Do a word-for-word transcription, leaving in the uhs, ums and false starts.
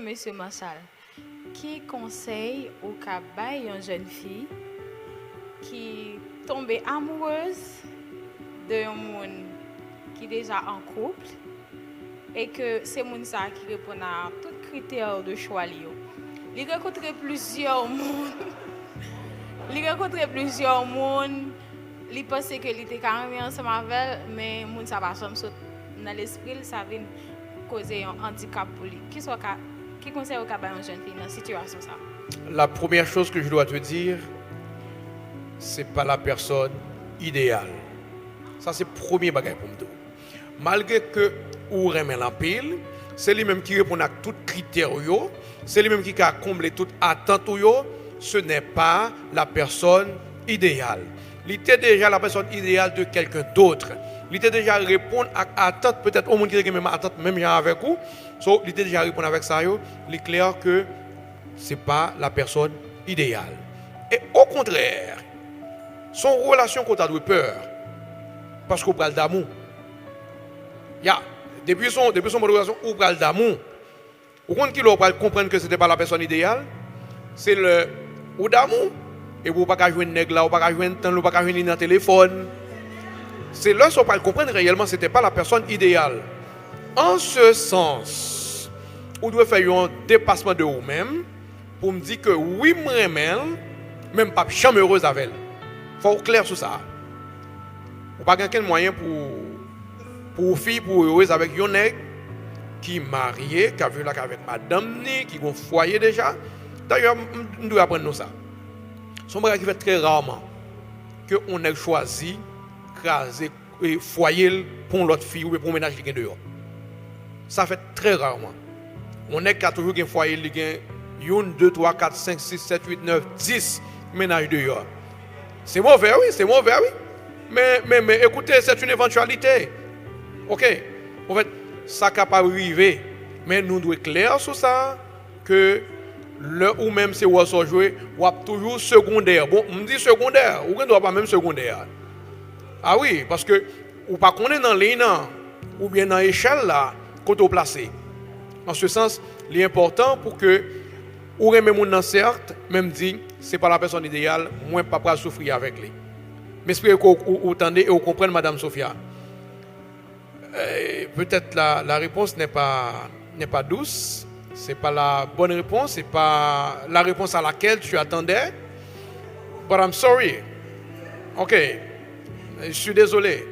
Mesye Marchal, ki konsèy ou ka bay yon jèn fi ki tonbe amourez de yon moun ki deja an koup e ke se moun sa ki reponn a tout kritè de chwa li yo? Li rankontre plizyè moun. Li rankontre plizyè moun. Li panse ke li te ka renmen ansanm avè l, men moun sa pa janm sot nan lespri l, sa vin koze yon andikap pou li. Kisa w ka, ki konsèy ou ka bay yon jèn fi nan sitiyasyon sa? La première chose que je dois te dire, c'est pas la personne idéale. Sa se premye bagay pou m di w. Malgre ke ou renmen l anpil, se li menm ki reponn ak tout kritè w yo, se li menm ki ka konble tout atant ou yo, ce n'est pas la personne idéale. Li te deja la personne idéale de quelqu'un d'autre. Li te deja reponn ak atant petèt yon moun ki te gen menm atant menm jan avèk ou. So, li te deja reponn avèk sa yo. Li klè ke se pa la personne idéale. E okontrè, se yon relasyon ke w ta dwe pè. Paske w pral damou. Ya, depi se yon, depi se yon mòd relasyon, ou pral damou. Ou konn ki lè w pral konprann ke se te pa la personne idéale? Se lè ou damou, epi ou pa ka jwenn nèg la, ou pa ka jwenn tan l, ou pa ka jwenn li nan telefòn. Se lè sa w pral konprann reyèlman se te pa la personne idéale. En ce sens, ou dwe fè yon depasman de ou menm pou m di ke wi, m renmen l, men m p ap janm erez avè l. Fò w klè sou sa. Ou pa gen okenn mwayen pou, pou ou fi, pou ou erez avèk yon nèg ki marye, k ap viv lakay avèk madanm ni, ki gon fwaye deja. Dayè, m, m, m dwe aprann nou sa. Se yon bagay ki fèt trè raman ke yon nèg chwazi kraze e, fwaye l pou yon lòt fi oubyen pou yon mennaj li gen deyò. Sa fèt trè raman. Yon nèg ka toujou gen fwaye l, li gen youn, de, twa, kat, senk, sis, sèt, uit, nèf, dis mennaj deyò. Se move, wi, se move, wi. Men, men, men, écoutez, c'est une éventualité. Oke? Anfèt, sa kapab rive. Men nou dwe klè sou sa, ke lè ou menm se wòl sa w jwe, w ap toujou segondè. Bon, m di segondè, ou gen dwa pa menm segondè. A wi, paske ou pa konnen nan liy nan, oubyen nan echèl la, kote w plase. An se sans, li enpòtan pou ke ou renmen moun nan sèt, men m di, se pa la pèsòn ideyal, mwen pa pral soufri avèk li. M espere ke w, ou, ou tande e w konprann, Madam Sofia. Euh, peut-être la, la réponse n'est pas, n'est pas douce, c'est pas la bonne réponse, c'est pas la réponse à laquelle tu attendais. But I'm sorry. Ok, je suis désolé.